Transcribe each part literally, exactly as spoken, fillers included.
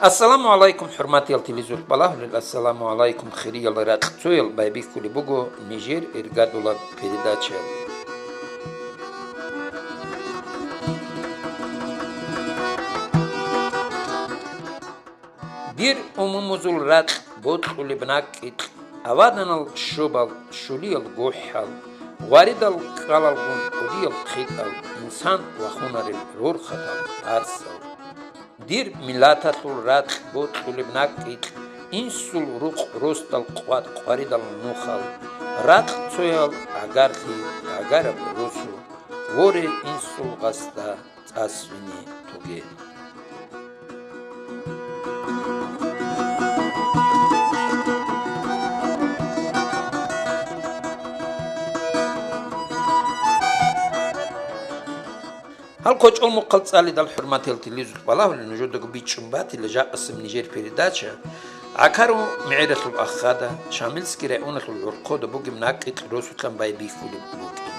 Ассаламу гӀалайкум, хӀурматиял телезурх балагьулел, ассаламу гӀалайкум, хириял ракьцоял, байбихьулеб буго нижер иргадулаб передача. Дир умумузул ракь бокьулеб накӀкӀикь, аваданал щобал, щулиял гохӀал, гъваридал кӀкӀалалгун кӀудиял хъитӀал, инсан вахунарел рорхатал гьарсал. Дир миллаталъул ракь бокьулеб накӀкӀикь, инсул рукъ росдал къват къваридал нухал, ракьцоял гӀагарлъи гӀагараб росу, воре инсул гъасда цӀасвине тоге. Гьал кочӀол мухъал цӀалидал, хӀурматиял телевизор балагьулел, нужедаго бичӀчӀун батила жакъасеб нижер передача. ГӀакару мегӀералъул ахада, Шамилский районалъул гӀорхъода бугеб накӀкӀикь росулъан байбихьулеб букӀин.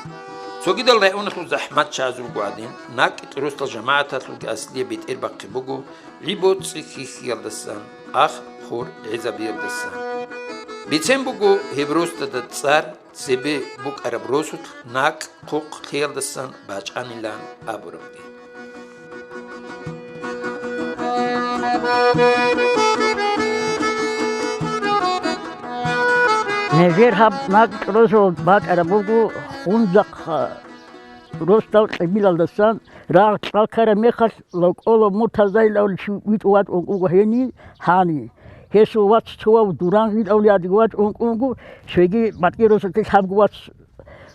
Цогидал районалъул захӀматчагӀазулго гӀадин, накӀкӀикь росдал жамагӀаталъулги аслияб бетӀербахъи буго гӀи-боцӀи хьихьиялдасан, ах-хур гӀезабиялдасан. Бицен буго гьеб росдада цӀар, цебе букӀараб росулъ накӀкӀ хъухъ лъеялдасан бачӀанилан абурабги. Нижер гьаб накӀкӀ росу бакӀараб буго Хунзахъ росдал Къибилалдасан, рагъ кьалкараб мехалъ, Локоло Муртазаил авличи витӀу вачӀун вуго гьени гьани. Гьесул вац цовав Дуран витӀавлиядги вачӀун вуго, цоги батӀи росулъе лъабго вац.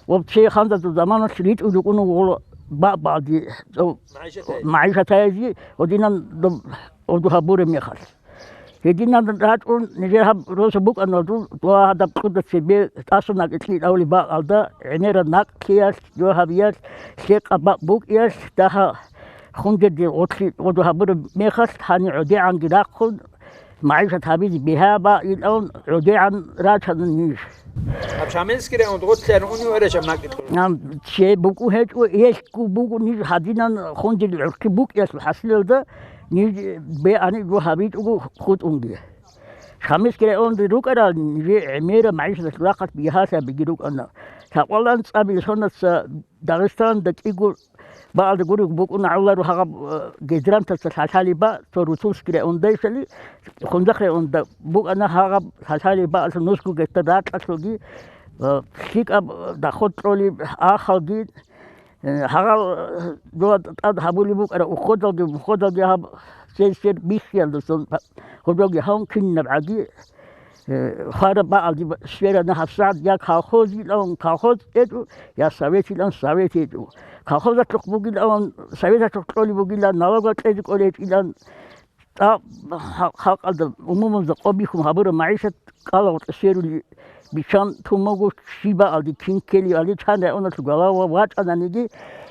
Ва цей ханзазул заманалъ ритӀун рукӀун вуго баъ-баъди, цо-, МагӀишатайзи. МагӀишатайзи гьодинан доб-, гьодо гьабураб мехалъ. Гьединан рачӀун, нижер гьаб росу букӀана дун, дова гьадаб кьуда цебе тӀасунакӀи кьитӀавли бакъалда, гӀемераб накълъиялъ, дова гьабиялъ, лъекъаб бакъ букӀиялъ, дагьа хунжеде гъотлъи гъодо гьабураб мехалъ, гьани гӀодегӀанги рахъун, магӀишат гьабизе бигьа бакъилаун, гӀодегӀан рачана ниж. Гьаб Шамилский район гъотлъи гьарун унев арачаб накӀкӀ? Ам, че букӀу гьечӀо, элъго буго ниж гьадинан хунжеде гӀурхъи букӀиялъул хӀасилалда, ниж бегӀани жо гьабичӀого хутӀунги. Шамилский районде рукӀарал нижер гӀемераб магӀишаталъул рахъалъ бигьалъабиги рукӀана. Лъакъвалан цӀабил сонаца Дагъистаналда кӀиго баалда гуреб букӀуна гӀоларо гьагъаб, э, гидрантаца лъалъали ба, цо Рутульский райондайшали, Хунзахъ районда букӀана гьагъаб лъалъали баалъа нусго гектар ракьалъулги, э, лъикӀаб доход кьолеб ахалги, Э, гьагъал, э, дова тӀад гьабулеб букӀараб уходалги, уходалги гьаб сер-сер биххиялдасан гьудоги гьавун кинаб гӀаги, э, хвараб бакӀалде б-, сверана гьабсагӀат я колхозилан колхоз гьечӀо, я советилан совет гьечӀо. Колхозалъухъ бугилан, советалъухъ кьолеб бугилан, налогал кьезе кӀолей гьечӀилан, ТӀа-, ха-, халкъалда умумузда къо бихьун гьабураб магӀишат кӀалагъоркье сверули биччан тун буго, щибаалде кин ккелиалде, чан районалъул глава вачӀананиги,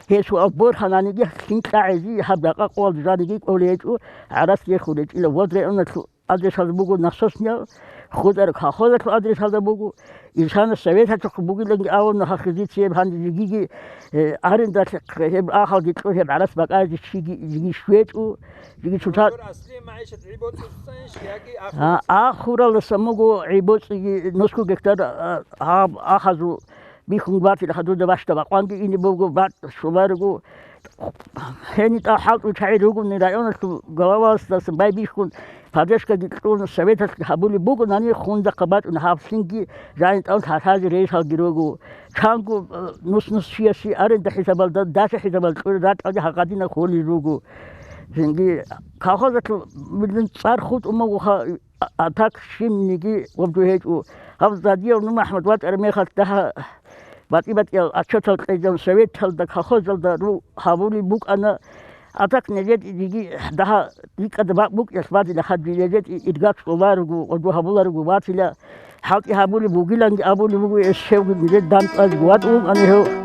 гьесул борхананиги, лъим кьагӀизе гьаб ракъа къоялда жаниги кӀолей гьечӀо, гӀарац рехун гьечӀила. Вад районалъул адресалда буго насосня, хутӀараб колхозалъул адресалда буго, Исана советалъухъ бугиланги абуна, гьахизе цеб гьанже жигиги, э, арендалъе гьеб ахалги кьо, гьеб гӀарац бакӀаризе чиги жиги щвечӀо, жиги чута-. Гьанже аслияб магӀишат гӀи-боцӀи цоцаищ яги ахуралдасан буго гӀи-боцӀиги нусго гектар, а, гьаб ахазул бихьун батила хадурда бащда бакъванги ине буго, бакъ щоларого. ГьенитӀа хӀалтӀул чагӀи ругони районалъул главасдасан байбихьун, поддержкаги кьун, советалъги гьабулеб бугонани, Хунзахъа бачӀун гьаб лъимги жанитӀал лъалъазе рейсалги руго. Чанго, э, нус-нус чиясе аренда хӀисабалда, дача хӀисабалда кьураб ракьалги гьагъадинаб холел руго. Цинги колхозалъул цӀар хутӀун буго ха-, А, а так щибниги гъоб жо гьечӀо. Гьаб Задиев Нур МахӀмуд вачӀараб мехалъ дагьа батӀи-батӀиял отчетал кьезан советалда, колхозалда ру гьабулеб букӀана. А так нижеда диги дагьа рикӀкӀад бакӀ букӀиялъ бадила хадув нижеда иргац кьоларого, гъоб жо гьабуларого батила. ХӀалтӀи гьабулеб бугиланги абулеб буго, эс гьевги нижеда дандчӀвазе ватӀун вукӀана гьев.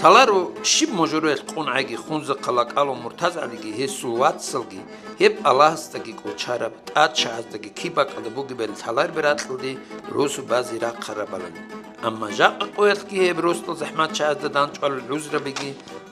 Лъаларо, щиб мужуруялъ къун гӀаги Хунзахъа Локоло МуртазгӀалиги гьесул вацалги, гьеб Аллагьасдаги кӀочараб, тӀадчагьаздаги киб бакӀалда бугебали лъалареб ракьалде росу базе рахъарабалани. Амма жакъа къоялъги гьеб росдал захӀматчагӀазда данчӀвал гӀузрабиги,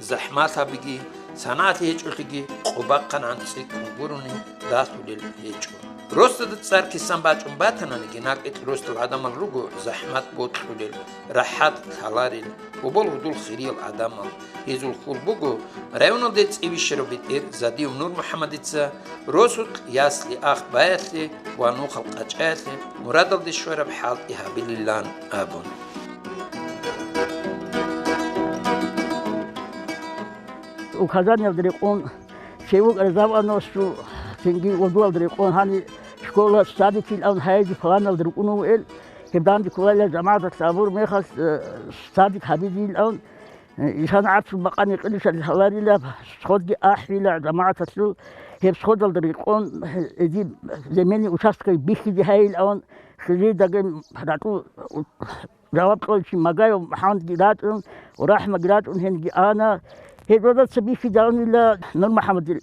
захӀмалъабиги, санагӀалъи гьечӀолъиги къо бахъанан цӀикӀкӀун гурони далъулел гьечӀо. Росдада цӀар кисан бачӀун батананиги, накӀкӀ росдал гӀадамал руго захӀмат бокьулел, рахӀат лъаларел, убол-гьудул хириял гӀадамал. Гьезул хьул буго районалде цӀи бищарав бетӀер Задиев Нурмухьамадица росулъ ясли ах баялъе ва нухал къачӀаялъе мурадалде щвараб хӀалтӀи гьабилилан абун. Указаниялда рекъон, Севук Разавановасул цинги гъодуялда рекъон гьани школа, садикилан гьайги планалда рукӀунев вугел, гьеб данде кколайилан жамагӀаталъ абур мехалъ, э, садик гьабизилан, э, ишан гӀарцул бакъани къилишал гьаларилаб, сходги ахӀила жамагӀаталъул, гьеб сходалда рекъон, э, эдиб земельный участок бихьизе гьайилан, шижидаги ратӀу Жаваб кьолчи Магаев МухӀаммадги рачӀун, РахӀмаги рачӀун гьенги ана. Гьеб жодаца бихьидаланила Нурмухьаммадил.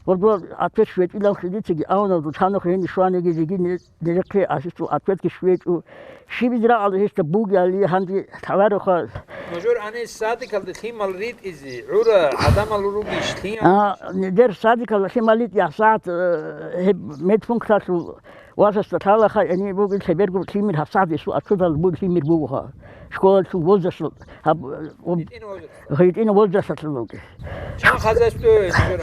Гьордо ответ щвечӀилан хилицаги авна, дучанухъ гьениб щваниги жеги не-, нерехъе асицул ответги щвечӀо. Щибиз рагӀал гьесда бугеали гьанже лъалароха. Мажор гьаниб садикалда лъимал ритӀизе, гӀура гӀадамал ругищ лъимал? А, нидер садикалда лъимал ритӀи гьабсагӀат, э, гьеб медпункталъул Васасда лъалаха, гьениб бугел лъеберго лъимер гьабсагӀат гьесул ответалда бугел лъимер бугоха. Школалъул возрасталъ гьаб-, гьитӀин возрасталъ. ГьитӀин возрасталъул бугел. Чан хозяйство нижер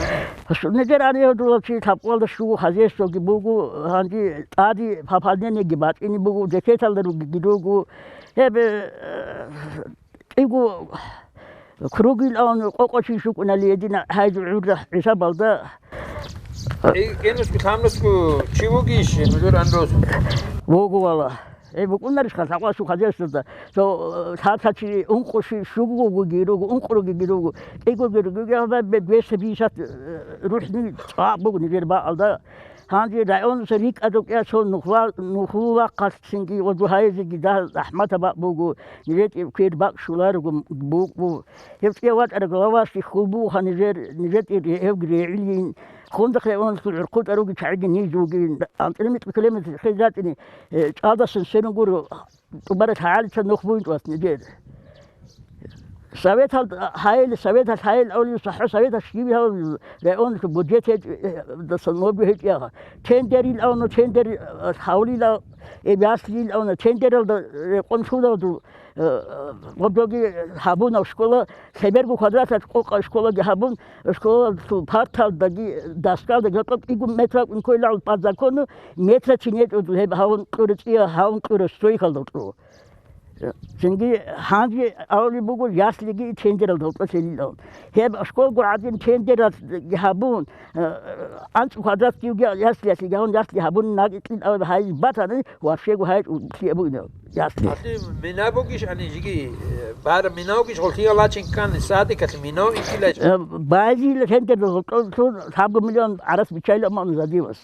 ани? Нижер ани гьудулав чи лъабкъоялда щуго хозяйствоги буго, гьанже тӀаде пополнениеги бачӀине буго, декреталда ругеги руго. Гьеб, э, КӀиго кругилан къокъочи жукӀунали гьедина гьайжу гӀурра хӀисабалда. Э, кӀенусго, лъабнусго чи вугищ, мужур Андрос? Вуго, вала. Э, букӀунарищха лъакъвасул хозяйствода? Цо, э, лъабцачи ункъо чи щуго вугоги руго, ункъо ругеги руго. КӀиго ругеги, гьаб бе-, двести пятьдесят, э, рухӀни цӀакъ буго нижер бакӀалда. Гьанже районаса рикӀкӀад рукӀиялъул нухла-, нухлулахъалъцинги ва жугьаязеги дагь захӀматаб бакӀ буго, нижетӀе квер бакӀ щуларого букӀ буго. Гьев цӀия ватӀара главасде хьул бугоха нижер, нижетӀе ре-, гьевги регӀилин. Хундахъ районалъул гӀурхъулъа руги чагӀиги ниж вугин. АнцӀила микьи километр хез ратӀине, э, чӀалдасан сверун гуро. ТӀубарал гьагӀалица нух бугин тӀвас нижер. Советал гьайил, советал гьайил авлил сахӀо, советал щиб гьавил районлъул бюджет гьечӀ-, дасан лобги гьечӀ яха. Тендерил авна, тендер, э, гьавлила, э, яслил авна, тендералда, э, къонлъуналду, э, гъодоги гьабунав школа, лъеберго квадратат къокъа школаги гьабун, школалъул парталдаги, доскалдаги гьатӀоб кӀиго метр кӀункойлал по закону, метра чинечӀо гьеб гьавун кьура цӀия, гьавун кьура стройкалда кьо. Цинги гьанже авли буго, яслиги тендералда гьоркьо лъелилан. Гьеб школго гӀадин тендералги гьабун, э, анцӀ квадрат кивги яслиялъе гьавун ясли гьабун, накӀкӀин аваб гьайз батани, варшего гьайчӀ лъиаб бугинав ясли. Гьалъи мина бугищ гьанижеги, э, бар мина бугищ, гъолъиял лачин ккани, садикалъ мина инкилач? Э, байзила тендерда гьоркьо лъун лъабго миллион гӀарас биччайилан мун Задиевас.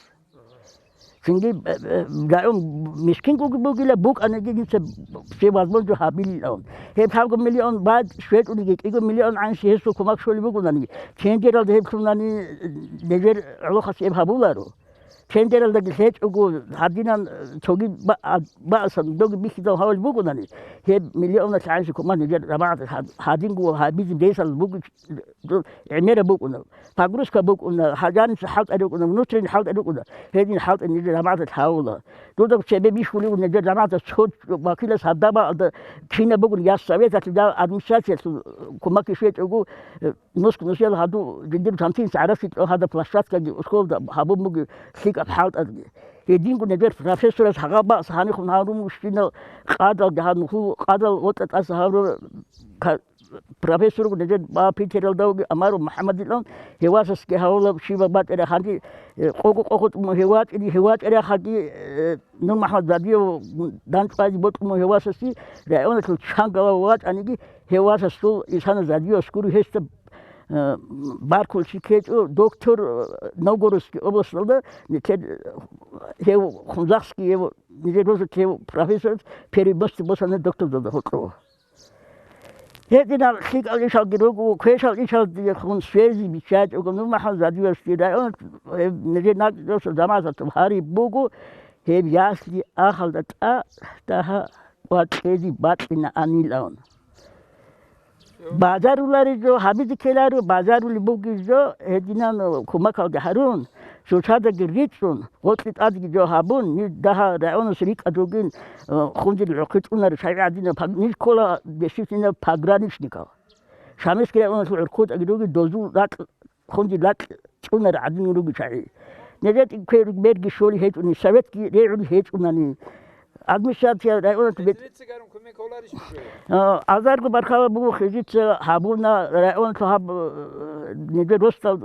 Цинги, э, э, район мискин буг-, бугила, букӀаниги дица все возможно гьабилилан. Гьеб лъабго миллион бад щвечӀулиги, кӀиго миллион гӀанси гьесул кумак щолеб бугонаниги, тендералда гьеб лъунани, нижер гӀолохъас гьеб гьабуларо. Тендералдаги лъечӀого гьадинан, э, цоги ба-, а-, баасан доги бихьидал гьавал бугонани, гьеб миллионалъ гӀанси кумак нижер жамагӀаталъ гьад-, гьадинго гьабизе бесалъ бугищ, гӀемераб букӀуна, погрузка букӀуна, гьаджаница хӀалтӀа рукӀуна, внутренний хӀалтӀа рукӀуна, гьедин хӀалтӀа нижер жамагӀаталъ гьавула. Дуда цебе бихьулев нижер жамагӀаталъ цо вакилас гьаб дабагӀалда кинаб бугун, я советалъул, я администрациялъул кумакги щвечӀого, э, нуск-нусиял гьаду жиндир кантинца гӀараси кьо гьада площадкаги школда гьабун буги лъикӀаб хӀалтӀадги. Гьединго нижер профессорас гьагъа бакӀ гьанихун гьарун вуссинал къадалги гьануху къадал ватӀа тӀаса гьавру ка-, профессорго нижер ба Питералдавги Амаров МухӀаммадилан гьевасасги гьавулаб щибаб батӀира гьанги, э, къого-къого тӀуму гьеватӀири, гьеватӀирахъаги, э, Нурмухьаммад Задиев данчӀвазе бокьун гьевасаси районалъул чан глава вачӀаниги, гьевасасул Исана Задиевас гури гьесда, э, баркуллъи ккечӀо, доктор, э, Новгородский областалда, нилъер, э, гьев Хунзахский, гьев нижер рузукь гьев профессор, первый место босана докторалда гьоркьо. Гьединал лъикӀал ишалги руго, квешал ишалдехун связи биччачӀого, Нурмухьаммад Задиевасги район, э, нижер накӀкӀалъул жамагӀаталъул гьари буго, гьеб ясли ахалда тӀа дагьа ва кьезе бакьина анилан. Бажарулареб жо гьабизе ккеларо, бажарулеб бугеб жо гьединан кумакалде гьарун, шушадаги рицӀцӀун, гъоркье тӀадеги жо гьабун, ниж дагьа районалъ рикӀкӀад ругин, э, хунжил гӀохъи чӀунарел шагьи гӀадинаб паг-, ниж ккола десятина пограничникал. Шамилский районалъул гӀурхъулъги ругин, дозул ракь, хунжил ракь чӀунарел гӀадин ругел шагьи. Нижеца квер берги щолел гьечӀони, советги регӀулел гьечӀунани. Администрация районалъ бет-, Хизрица гарун кумек гьоларищ нужее? А, азарго баркала буго, хизрица гьабуна, районалъ гьаб, э, нижер росдал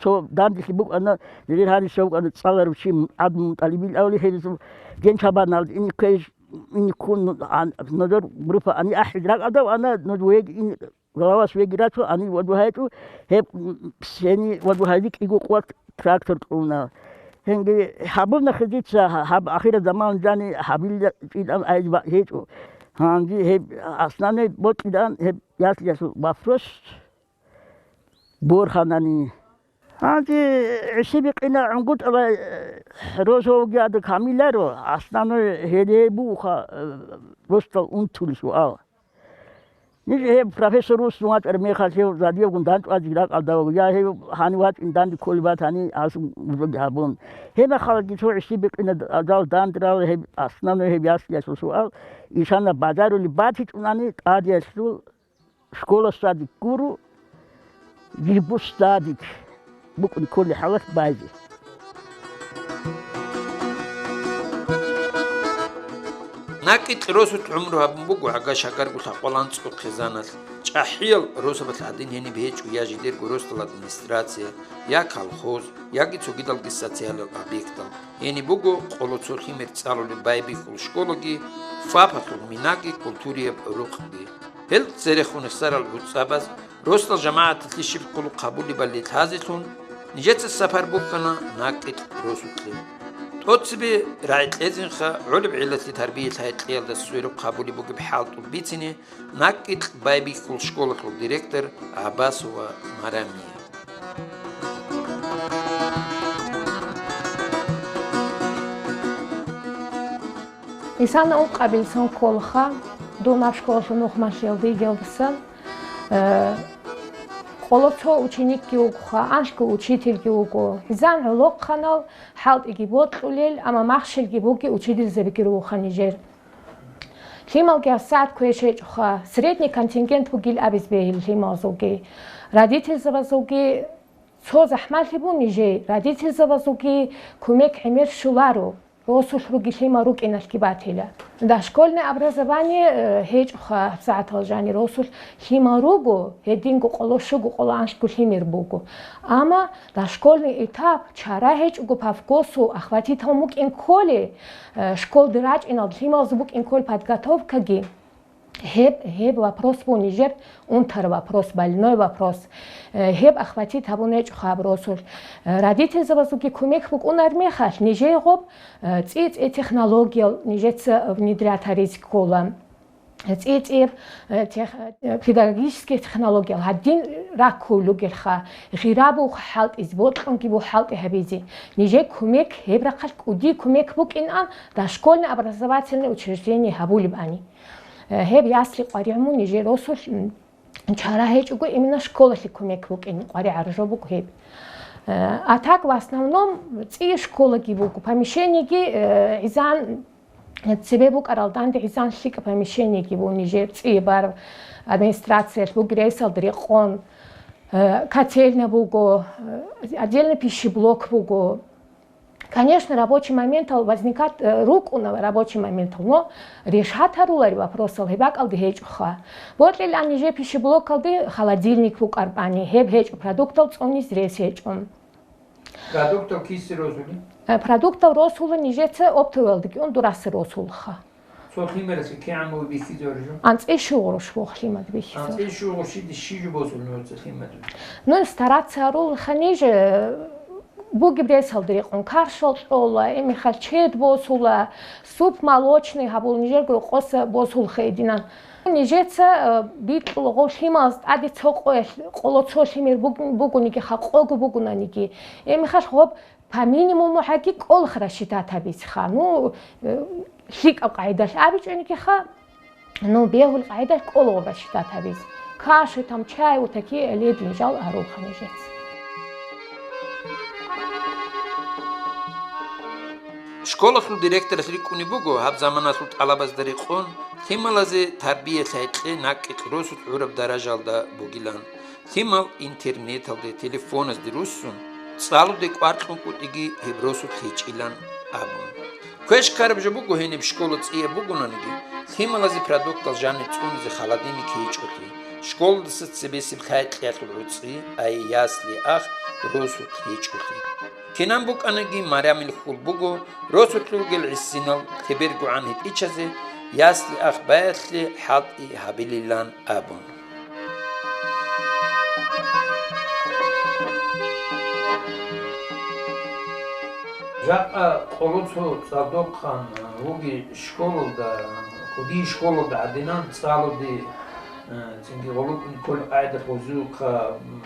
цо данделъи букӀана, нижер гьаниса вукӀана цӀаларав чи ГӀабдулмутӀалибил авли, гьезул генчабанал ин кквеж, ин ккун, ан-, нижер группа ани ахӀиз ракӀалда ана, нуж веги ин Главас веги рачун, ани вадугьайчӀу, гьеб, м, сени вадугьайди кӀиго къват трактор кьуна. Гьенги гьабуна хизица, гьаб ахират заман жани гьабил чӀидан айз ва-, гьечӀо. Гьанги гьеб аснане бокьидан гьеб яслъиялъул вопрос борханани. Гьанги гӀиси бикъина гӀунгутӀала, э, розовги ада камиларо, аснане гьеле буха, э, ростал унтулъ суал. Ниж гьеб профессор вуссун вачӀараб мехалъ гьев задиявгун дандчӀвазе ракӀалда вуго, я гьев гьанив вачӀин данде кколеб батани, гьасун гьабун. Гьеб мехалги цо гӀиси бикъина дал дандрал гьеб, основной гьеб яслиялъул суал, ишана бажарулеб батичӀунани тӀадиялъул школа садик гуро, Жибу садик букӀун кколеб хӀалалъ байзе. НакӀикь росулъ гӀумру гьабун буго гӀага-шагарго лъакъвал анцӀго хъизаналъ. ЧӀахӀиял росабалъ гьадин гьениб гьечӀо я жидерго росдал администрация, я колхоз, яги цогидалги социалал объектал. Гьениб буго къоло цо лъимер цӀалулеб Байбихьул школаги, ФАПалъул минаги, культурияб рукъги. Гьел церехун хисарал гӀуцӀабаз, росдал жамагӀаталъе щиб хъулухъ гьабулебали лъазелъун, нижеца сапар бухьана накӀкӀ росулъе. ТӀоцебе рагӀи кьезинха гӀолеб гӀелалъе тарбия-тайкъиялда сверухъ гьабулеб бугеб хӀалтӀул бицине накӀкӀ Байбихьул школалъул директор Гьабасова Марамия. Исана ункъабилеб сон кколаха, дун гьаб школалъул нухмалъиялда йигелдасан, э, къоло цо ученикги вугоха, анлъго учительги вуго. ХӀизан гӀолохъанал хӀалтӀиги бокьулел, амма махщелги бугел учительзабиги ругоха нижер. Лъималги гьабсагӀат квеш гьечӀоха, средний контингент бугил абиз бегьил лъималазулги. Родительзабазулги цо захӀмалъи бун нижей, родительзабазулги кумек гӀемер щоларо, росулъ ругел лъимал рукӀиналъги батила. Дошкольный образование, э, гьечӀоха гьабсагӀатал жанир росулъ лъимал руго, гьединго къоло щуго, къоло анлъго лъимер буго. Амма дошкольный этап, чара гьечӀого по вкусу охватить гьабун букӀин кколей, э, школде рачӀиналда лъималазул букӀин кколей подготовкаги, гьеб, гьеб вопрос буго нижер унтараб вопрос, больной вопрос. Э, гьеб охватить гьабун гьечӀоха гьаб росулъ. Э, родительзабазулги кумек букӀунар мехалъ, нижее гъоб, э, цӀи-цӀи технологиял нижеца внедрять гьаризе ккола. ЦӀи-цӀи, э, тех-, э, педагогический технологиял гьадин раккулел ругелха, гъира буго хӀалтӀизе, бокьунги буго хӀалтӀи гьабизе. Нижее кумек, гьеб рахъалъ кӀудияб кумек букӀинан дошкольный образовательный учреждение гьабулебани. Э, гьеб ясли къваригӀун мун нижер росулъ, м, чара гьечӀого именно школалъе кумек букӀин къваригӀараб жо буго гьеб. Э, а так в основном цӀи школаги буго, помещениеги, э, гӀизан Цебе букӀарал данде гӀизан лъикӀаб помещениеги буго нижер цӀияб бар администрациялъ бугеб рейсалда рекъон, э, котельная буго, э, отдельный пищеблок буго. Конечно, рабочий моментал возникать, э, рукӀуна рабочий моментал, но решать гьарулареб вопросал гьеб бакӀалде гьечӀоха. Бокьилан нижер пищеблокалде холодильник букӀарабани, гьеб гьечӀо, продуктал цӀунизе рес гьечӀо. Продуктал кисе росули? Э, продуктал росула нижеца оптовиялда кӀун дурасе росулха. Цо лъимералъе кигӀан буго бихьизарищ? АнцӀила щугъруш вух лъимад бихьизар. АнцӀила щугърушиде щиб босун нуца лъимаду? Ну, стараться гьарулха ниж, э, бугеб ресалда рекъон кашал кьола, э, мехалъ чед босула, суп молочный гьабул нижерго рокъоса босулха гьединан. Нижеца, э, бикьула гъов лъималаз тӀаде цо къоялъ, къоло цо лъимер буг-, бугониги, халкъого бугонаниги. Э, мехалъ гъоб по минимуму гьаги кӀолха рассчитать гьабизе ха. Ну, э, лъикӀаб къагӀидалъ абичӀониги ха, ну, бегьул къагӀида кӀологъоба считать гьабиз. Каши, там, чай, вот такие ледни жал гьарулха нижец. Школалъул директоралъ рикӀкӀунеб буго гьаб заманалъул тӀалабазда рекъон, лъималазе тарбия-лъайкъи накӀкӀ росулъ гӀураб даражалда бугилан. Лъимал интернеталде, телефоназде руссун, цӀалуде кӀвар кьун кӀутӀиги гьеб росулъ гьечӀилан абун. Квеш ккараб жо буго гьениб школа цӀияб бугонаниги, лъималазе продуктал жаниб цӀунизе холодильник гьечӀолъи, школадаса цебесеб лъай-кьиялъул гӀуцӀи, ай ясли-ах росулъ гьечӀолъи. Кинан букӀанаги Марямил хьул буго росулъ ругел гӀисинал лъебергогӀан гьитӀичазе ясли-ах баялъе хӀалтӀи гьабилилан абун. Жакъа къоло цо цӀалдохъан вуги школалда, кӀудияб школалда гӀадинан цӀалуде, э, цинги гъолукъун кколеб къагӀида гъозухъа, м,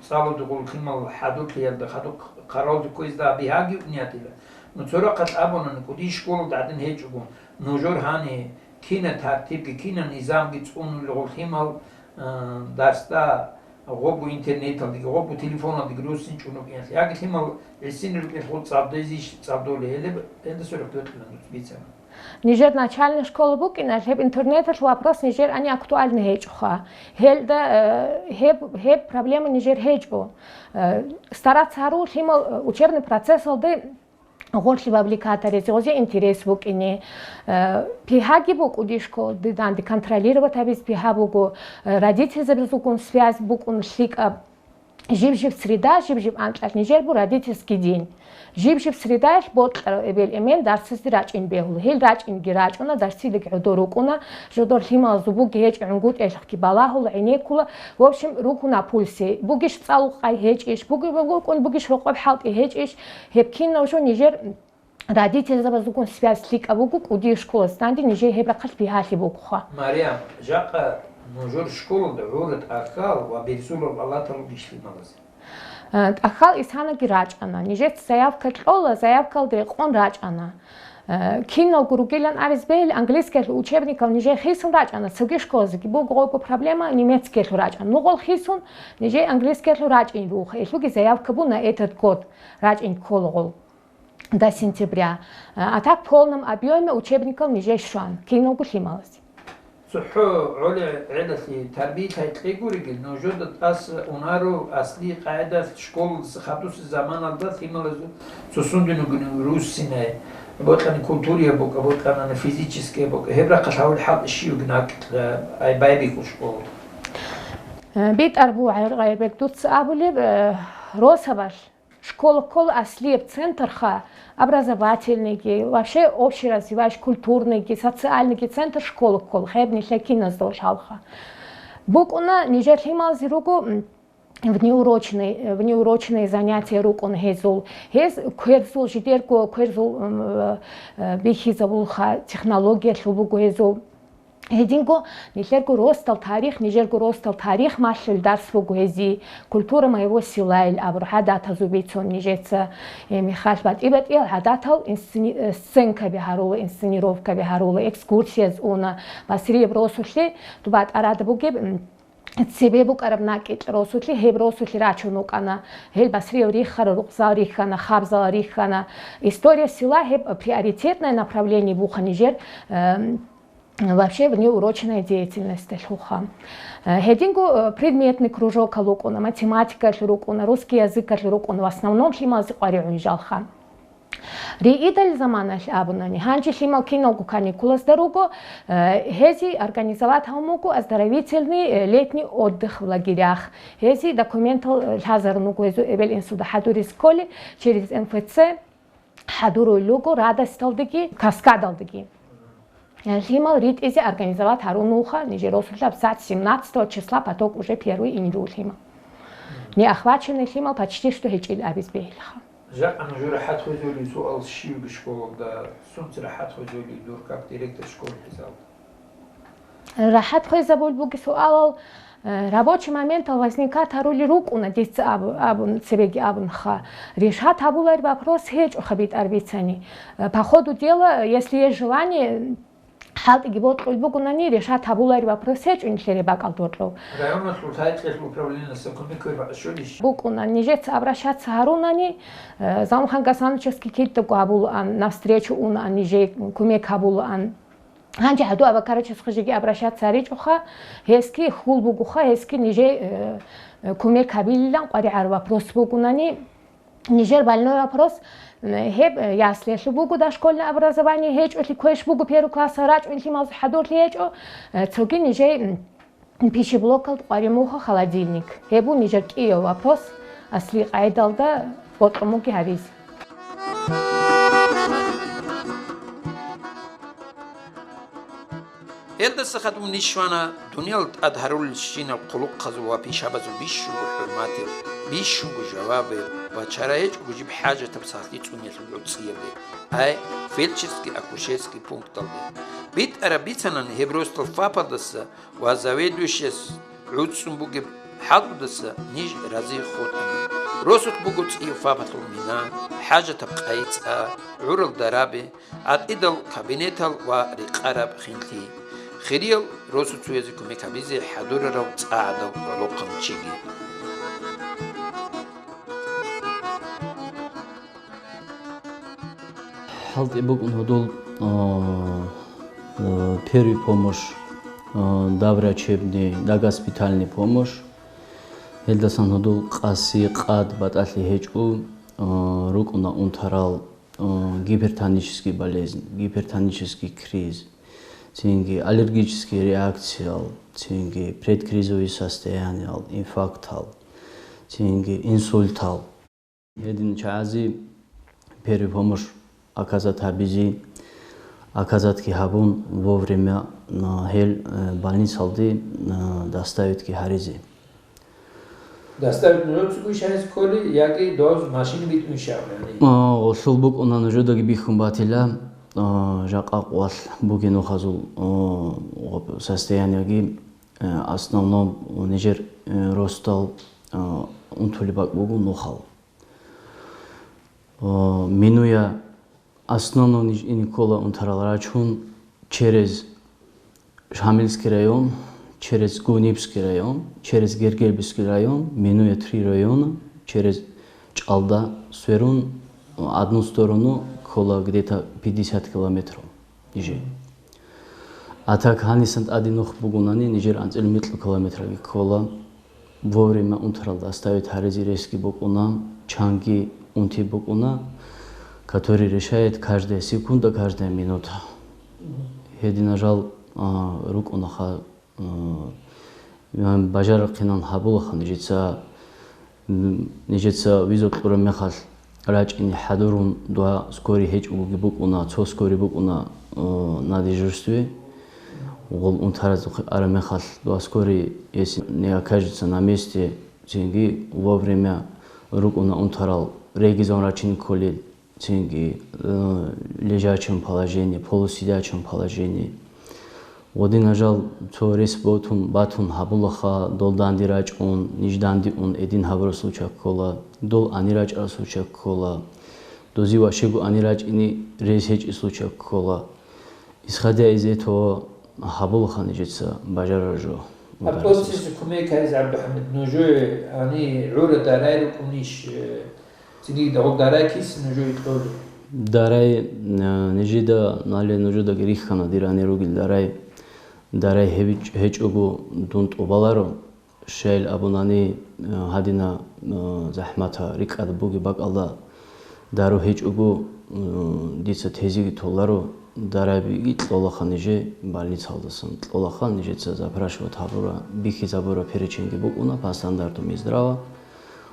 цӀалуде гъол лъимал хӀадурлъиялда хадуб хъаравулде кквезда бигьаги унятила. Ну, цо рахъалъ абуна, кӀудияб школалда гӀадин гьечӀого, нужер гьани кина тартибги, кина низамги цӀунулел гъол лъимал, э, дарсда гъобго интернеталдеги, гъобго телефоналдеги руссин чӀунукӀиналъ, яги лъимал гӀисин рукӀиналъ гъол цӀалдезищ цӀалдолей, гьелеб-, гьелдаса рухӀ бокьилан дуц бицана. Нижер начальный школа букӀиналъ гьеб интернеталъ вопрос нижер ани актуальный гьечӀоха. Гьелда, э, гьеб, гьеб проблема нижер гьечӀо. Э, стараться гьару лъимал, э, учебный процессалде гъорлъи вовлекать гьаризе, гъозе интерес букӀине. Э, бигьаги букӀу дишго, диданде контролировать гьабиз бигьа буго, э, родительзабазулгун связь букӀун лъикӀаб. Жиб-жиб среда, жиб-жиб анкьалъ нижер бу родительский день. Жиб-жиб средаялъ бокьарав эбел-эмен дарсазде рачӀин бегьула. Гьел рачӀинги рачӀуна, дарсилги гӀодор рукӀуна, жодор лъималазул буги гьечӀо гӀунгутӀиялъухъги балагьула, гӀенеккула. В общем, руго на пульсе. Бугищ цӀалул къай гьечӀищ, буги-, бугун бугищ рокъоб хӀалтӀи гьечӀищ, гьеб кинав жо нижер родительзабазулгун связь лъикӀаб буго, кӀудияб школалъ данде нижее гьеб рахъалъ бигьалъи бугоха. Марям, жакъа нужер школалда гӀура тӀахьал ва берзулал алатал ругищ лъималазе? Э, тӀахьал исанаги рачӀана. Нижеца заявка кьола, заявкалда рекъон рачӀана. Э, киналго ругилан абиз бегьил, английскиялъул учебникал нижее хисун рачӀана, цоги школазеги буго гъого проблема, немецкиялъул рачӀана. Нугъал хисун, нижее английскиялъул рачӀин руха, гьелъулги заявка буна этот год рачӀин ккола гъол. До сентября. А так в полном объёме учебникал нижее щван, киналго лъималазе. ЦохӀо гӀоле гӀелалъе тарбиялъай кье гуригел, нужеда тӀаса унару аслияб къагӀидалъ школалдаса хадусеб заманалда лъималазул цо сундуе ругин руссинай, бокьани культурая букӀа, бокьанани физическая букӀа, гьеб рахъалъ гьавул хӀалтӀи щив вугин гьакӀ, ай байбихьул школалда. Э, БитӀарбугӀ ГӀайрбек, дуца абулеб, э, росабалъ. Школа ккола аслияб центрха, образовательныйги, вообще общий развивающий, культурныйги, социальныйги центр школа ккола, гьеб нилъер киназда лъалха. БукӀуна, нижер лъималазе руго, м, внеурочный, внеурочные занятия рукӀуна гьезул. Гьез кверзул, жидерго кверзул, м, э, бихьизабулха, технологиялъул буго гьезул. Гьединго нилъерго росдал тарих, нижерго росдал тарих малъулеб дарс буго гьезие, культура моего села-ян абураб гӀадатазул бицун нижеца, э, Михаил, батӀи-батӀиял гӀадатал инсцени-, э, сценкаби гьарула, инсценировкаби гьарула, экскурсияз уна, Басрияб росулъе, дуба тӀарада бугеб, м, цебе букӀараб накӀкӀ росулъе, гьеб росулъе рачун вукӀана, гьел Басрияб риххарал рукъзал рихьана, хабзал рихьана. История села гьеб приоритетное направление буха нижер, э, вообще внеурочная деятельностьалъулха. Э, гьединго, э, предметный кружокал рукӀуна, математикаялъул рукӀуна, русский языкалъул рукӀуна, в основном лъималазе къваригӀун жалха. Риидалил заманалъ абунани, гьанже лъимал киналго каникулазда руго, э, гьезие организовать гьавун буго оздоровительный, э, летний отдых в лагерях. Гьезие документал, э, лъазарун руго гьезул эбел-инсуда хӀадуризе кколей через МФЦ. ХӀадуруй луго Радосталдеги, Каскадалдеги. Э, лъимал ритӀизе организовать гьарун вуха, нижер росулъаб сагӀат семнадцатого числа поток уже первый инру лъимал. Не охваченный лъимал почти что гьечӀил абиз бегьилха. Жакъа нужер рахӀат хвезулин суал щивги школалда, сунца рахӀат хвезулин дур как директор школы хӀисабалда? РахӀат хвезабулеб буги суалал, э, рабочий моментал возникать гьарули рукӀуна, дица абу-, абун, цебеги абунха. Решать гьабулареб вопрос гьечӀоха битӀараб бицани. Э, по ходу дела, если есть желание, ХӀалтӀиги бокьулеб бугунани, решать гьабулареб вопрос гьечӀо нилъер бакӀалда бокьулеб. Районалъул гьайкьалъул управлениялъа кумек гьабизе щолищ? БукӀуна, нижеца обращаться гьарунани, э, Замунхан Гасановичасги кидаго гьабулаан, навстречу унаан, нижее кумек гьабулаан. Гьанже гьадур Абакарачасухъе жеги обращаться гьаричӀоха, гьесги хьул бугоха, гьесги нижее, э, э, кумек гьабилилан къваригӀараб вопрос бугунани, нижер больной вопрос, м, гьеб, э, яслиялъул буго, дошкольное образование гьечӀолъи, квеш буго первый классалъ рачӀунлъи, мал хӀадурлъи гьечӀо, э, цоги нижер, м, пищеблокалда къваригӀун буго холодильник. Гьеб буго нижер кӀияб вопрос, аслияб къагӀидалда бокьун буго гьабизе. Гьелдаса хадуб ниж щвана дуниял тӀад гьарулелщинал хъулухъазул ва пишабазул бищунго хӀурматил, бищунго жавабил ва чара гьечӀого жиб хӀажатаб сахлъи цӀуниялъул гӀуцӀиялде, ай, фельдшерский-акушерский пункталде. БитӀараб бицанани гьеб росдал ФАПалдаса ва заведующияс гӀуцӀцӀун бугеб хӀалтӀудаса ниж рази хутӀана. Росулъ буго цӀияб ФАПалъул мина, хӀажатаб къайи-цӀа, гӀурал дараби, гӀатӀидал кабинетал ва рекъараб хинлъи. Хириял росуцоязе кумек гьабизе хӀадурарав цӀа гӀадав гӀолохъанчиги. ХӀалтӀи букӀун гьудул, а, а, первый помощь, а, доврачебный, догоспитальный помощь. Гьелдасан гьудул къаси къад батӀалъи гьечӀо, а, рукӀуна унтарал, а, гипертонический болезнь, гипертонический криз, цинги аллергический реакциял, цинги предкризовый состояниял, инфарктал, цинги инсультал. Гьедин чагӀазе первый помощь оказать гьабизе, оказатьги гьабун, вовремя, а, гьел, э, больницалде, а, доставитьги гьаризе. Доставить нужецаго иш гьайс кколи, яги доз машин битӀун щавани? А, гъолъул букӀуна нужедаги бихьун батила, а, жакъа къвалъ бугеб нухазул, а, гъоб состоянияги, э, основном нижер, э, росдал, а, унтулеб бакӀ буго нухал. Э, минуя основном ниж ине ккола унтарал рачун через Шамилский район, через Гунибский район, через Гергербильский район, минуя три района, через ЧӀалда сверун, одну сторону ккола где-то пятьдесят километров ниже. А так гьанисан тӀаде нух бугунани, нижер анцӀил микьу километраги ккола. Вовремя унтарал доставить гьаризе ресги букӀуна, чанги унти букӀуна, который решает каждая секунда, каждая минута. Гьединал жал, а, рукӀунаха, а, бажарахъинан гьабулаха нижеца, м, нижеца виза кьураб мехалъ рачӀине хӀадурун, дуа скорый гьечӀогоги букӀуна, цо скорый букӀуна, э, на дежурстве. Гъол унтаразухъе араб мехалъ дуа скорый, если не окажется на месте, цинги вовремя рукӀуна унтарал регизон рачине кколел, цинги, э, лежачем положении, полусидячем положении. Гъодинал жал цо рес ботун, батун гьабулаха, дол данде рачӀун, ниж данде ун эдин гьабураб случай ккола, дол ани рачӀараб случай ккола, дозе ващего ани рачӀине рес гьечӀеб случай ккола. Исходя из этого, гьабулаха нижеца бажарараб жо. А полициясе кумек гьаризе, ГӀабдухӀамид, нужее ани гӀура дарай рукӀунищ, э, Цинги дагъул дарай киса нужее кьолеб? Дарай, э, нижеда, нале нужедаги рихьана дир ани ругел дарай. Дарай гьебич-, гьечӀого дун тӀубаларо. Щайил абунани, э, гьадина, э, захӀмата рикӀкӀад бугеб бакӀалда дару гьечӀого, э, дица тезеги толаро. Дарайбиги кьолаха ниже больницалдасан. Кьолаха нижеца запрашивать гьабура, бихьизабура переченги букӀуна по стандарту Минздрава.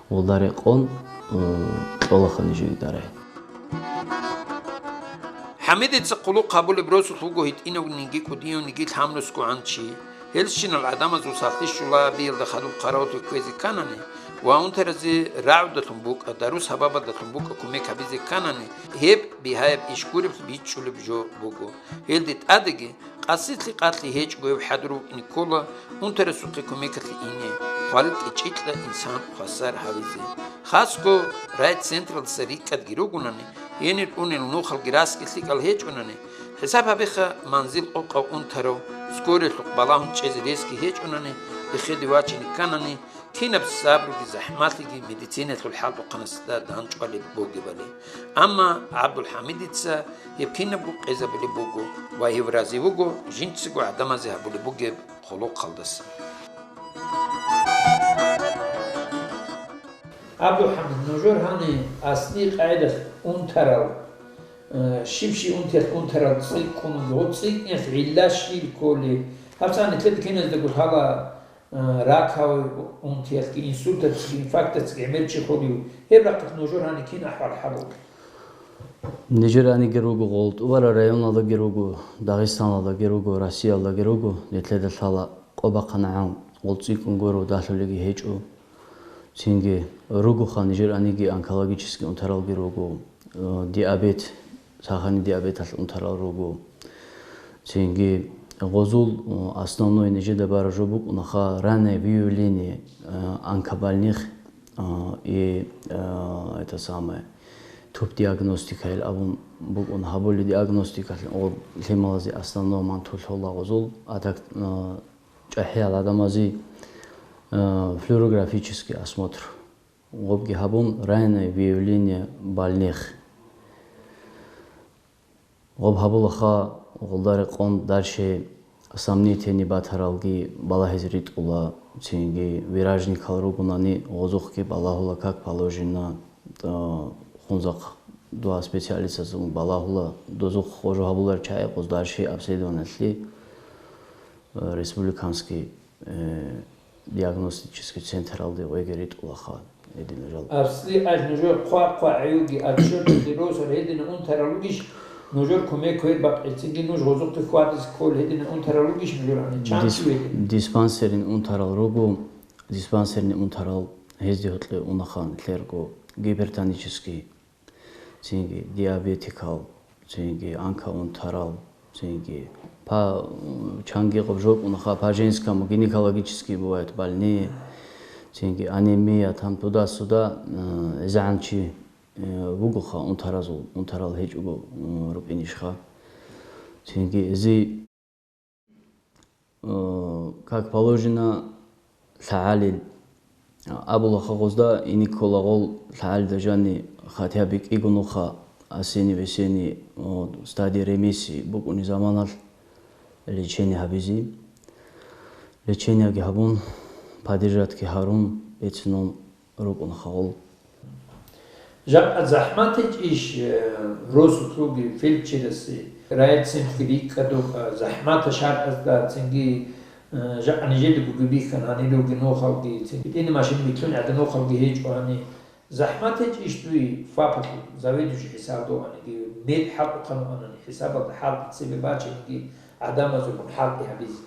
Гъолда рекъон, э, кьолаха нижеги дарай. ХӀамидица хъулухъ гьабулеб росулъ вуго гьитӀинавниги кӀудиявниги лъабнусгогӀан чи. Гьелщинал гӀадамазул сахлъи щулабиялда хадуб хъаравуллъи кквезе кканани ва унтаразе рагӀудалъун букӀа, дару-сабабалдалъун букӀа кумек гьабизе кканани, гьеб бигьаяб иш гуреб бичӀчӀулеб жо буго. Гьелде тӀадеги, къаси лъикъалъи гьечӀого гьев хӀадур вукӀине ккола унтарасухъе кумекалъе ине, хвалил кӀечӀикьа инсан хвасар гьавизе. Хасго райцентралдаса рикӀкӀадги ругонани, гьенир унел нухалги расги лъикӀал гьечӀонани, ХӀисаб гьабиха, манзил къокъав унтарав, скорелъухъ балагьун чӀезе ресги гьечӀунани, биххиде вачине кканани, кинаб сабруги захӀмалъиги медициналъул хӀалтӀухъанасда данчӀвалеб бугебали. Амма ГӀабдулхӀамидица гьеб кинабго къезабулеб буго ва гьев рази вуго жинцаго гӀадамазе гьабулеб бугеб хъулухъалдаса. ГӀабдулхӀамид, нужер гьаниб аслияб къагӀидалъ унтарал, э, щиб-щиб унтиялъ унтарал цӀикӀкӀун вуго, цӀикӀкӀиналъ гӀилла щиб кколеб? Гьаб цӀакъ нилъеда киназдаго лъала, э, раковый унтиялъги, инсультацги, инфарктацги гӀемер чи холев, гьеб рахъалъ нужер гьаниб кин ахӀвал хӀал буго? Нижер гьаниги руго, гъол тӀубараб районалдаги руго, Дагъистаналдаги руго, Россиялдаги руго, нилъеда лъала къо-бахъанагӀан гъол цӀикӀкӀун гуро, далъулеги гьечӀо. Цинги ругоха нижер гьаниги онкологический унтаралги руго, э, диабет, сахарный диабеталъ унтарал руго. Цинги гъозул, э, основной нижеда бараб жо букӀунаха раннее выявление, э, онкобольных, э, и, э, это самое, тубдиагностикайил абун букӀун, гьабулеб диагностикалъ гъоб лъималазе основной мантулъ гьола гъозул, а так, э, чӀахӀиял гӀадамазе, э, флюорографический осмотр. Гъобги гьабун, раннее выявление больных. Гъоб гьабулаха, гъолда рекъон дальше сомнительный батаралги балагьизе ритӀула, цинги виражникал ругонани гъозухъги балагьула как положено, э, хунзахъ дуа специалистазул балагьула, дозухъ гъожо гьабуларел чагӀи гъоз дальше обследованиялъе, э, республиканский, э, диагностический централде гъойги ритӀулаха гьединал жал. Аслияб нужер хъва-хъва гӀаюги, отчёталде росулел гьединал унтарал ругищ, нужер кумек квербакъи, цинги нуж гъозухъе хьвадизе кколел гьединал унтарал ругищ нужер гьаниб? Чанги Дис-, гьедин? Диспансерин унтарал руго, диспансерин унтарал гьезде гьоркье унаха нилъерго гипертонический, цинги диабетикал, цинги онкоунтарал, цинги па-, чанги гъоб жо букӀунаха по женскому гинекологический бывает больные, цинги анемия, там туда-сюда, э, изгӀанчи, э, вугоха унтаразул, унтарал гьечӀого, э, рукӀинищха. Цинги эзи Э, как положено, лъагӀалил. Абулаха гъозда, ине ккола гъол лъагӀалида жанни, хотя бы кӀиго нуха, осенний, весенний, о, стадия ремиссии букӀунеб заманалъ лечение гьабизе. Лечениеги гьабун, поддержатьги гьарун, бецинун рукӀунаха гъол. Жакъа захӀмат гьечӀищ, э, росулъулги фельдшерасе, райцентрги рикӀкӀадухъа, захӀматаб шартӀазда цинги, э, жакъа нижедаго бихьана гьаниралги нухалги, цинги тӀине машин битлъун гӀадин нухалги гьечӀо гьани. ЗахӀмат гьечӀищ дуе ФАПалъул заведующий хӀисабалда вугьаниги, мед хӀалтӀухъан вугьанани, хӀисабалда хӀалтӀи цебе бачиниги, гӀадамазулгун хӀалтӀи гьабизе?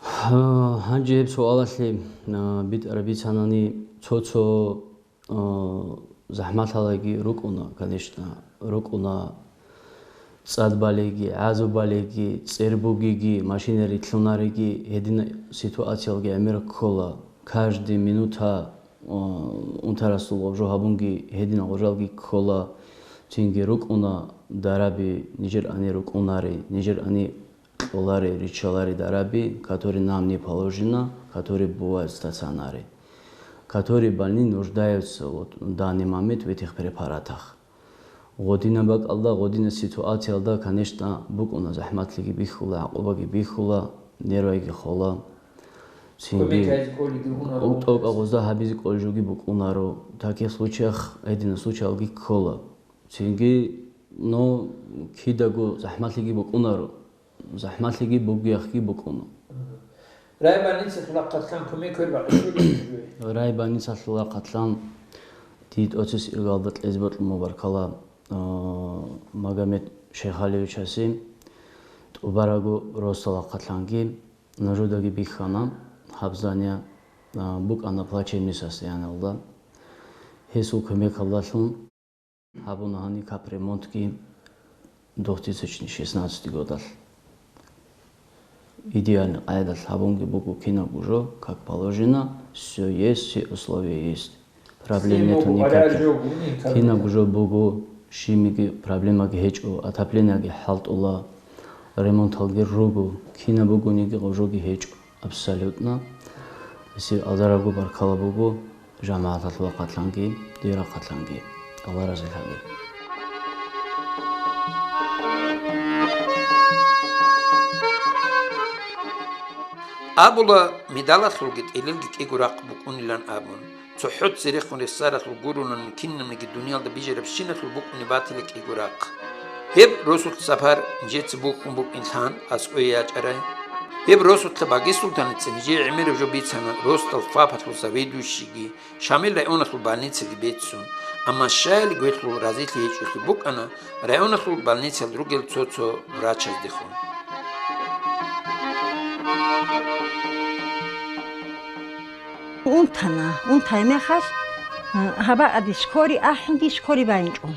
Гьа, гьанже гьеб суалалъе, а, битӀараб бицанани, цо-цо, а, захӀмалъалаги рукӀуна, конечно, рукӀуна цӀад балеги, гӀазу балеги, цӀер бугеги, машина рилълъунареги, гьедин ситуациялги гӀемер ккола. Каждый минута, а, унтарасул гъоб жо гьабунги гьедин гъожалги ккола. Цинги рукӀуна дараби, нижер гьанир рукӀунари, нижер гьанир кьолари, риччалари дараби, который нам не положено, которые бывают в стационаре, которые больные нуждаются вот в данный момент в этих препаратах. Гъодинаб бакӀалда, гъодинаб ситуациялда, конечно, букӀуна, захӀматлъиги бихьула, гӀакъубаги бихьула, нервайги хола. Цинги Кумек гьайзе кӀолиги унаро. ТӀокӀаб гъозда гьабизе кӀолеб жоги букӀунаро. В таких случаях, гьединаб случаялги ккола. Цинги, ну, кидаго захӀматлъиги букӀунаро. ЗахӀмалъиги бугеяхъги букӀуна. Райбольницалъул рахъалъан кумек квербакъи щолищ нужее? Райбольницалъул рахъалъан дие тӀоцебесеб иргалда кьезе бокьун буго баркала, а, Магомед Шейхалиевичасе, тӀубарабго росдал рахъалъанги, нужедаги бихьана гьаб здание, а, букӀана плачевный состояниялда. Гьесул кумекалдалъун гьабуна гьаниб капремонтги две тысячи шестнадцатый годалъ. Идеальный къайдалъ гьабунги буго кинабго жо, как положено, всё есть, все условия есть. Проблем нету никаких. Кинабго жо буго, Щибниги проблемаги гьечӀо, отоплениеги хӀалтӀула, ремонталги руго, кинаб бугониги гъожоги гьечӀо абсолютно. Гьесие алдарабго баркала буго жамагӀаталъул рахъалъанги, дир рахъалъанги. Аллагь разилъаги. Абула, медалалъулги тӀилилги кӀиго рахъ букӀунилан абун. ЦохӀо церехун рехсаралъул гурунани кинабниги дуниялда бижарабщиналъул букӀунеб батила кӀиго рахъ. Гьеб росулъ сапар нижеца бухьун букӀин лъан аскӀове ячӀарай. Гьеб росулъа Баги-Султаница нижее гӀемераб жо бицана росдал ФАПалъул заведующийги, Шамил районалъул больницаги бецун, амма щаяли гвелъул разилъи гьечӀолъи букӀана районалъул больницаялда ругел цо-цо врачаздехун. Унтана, унтай мехалъ, э, гьабаадис скори ахӀунди скори байинчӀо.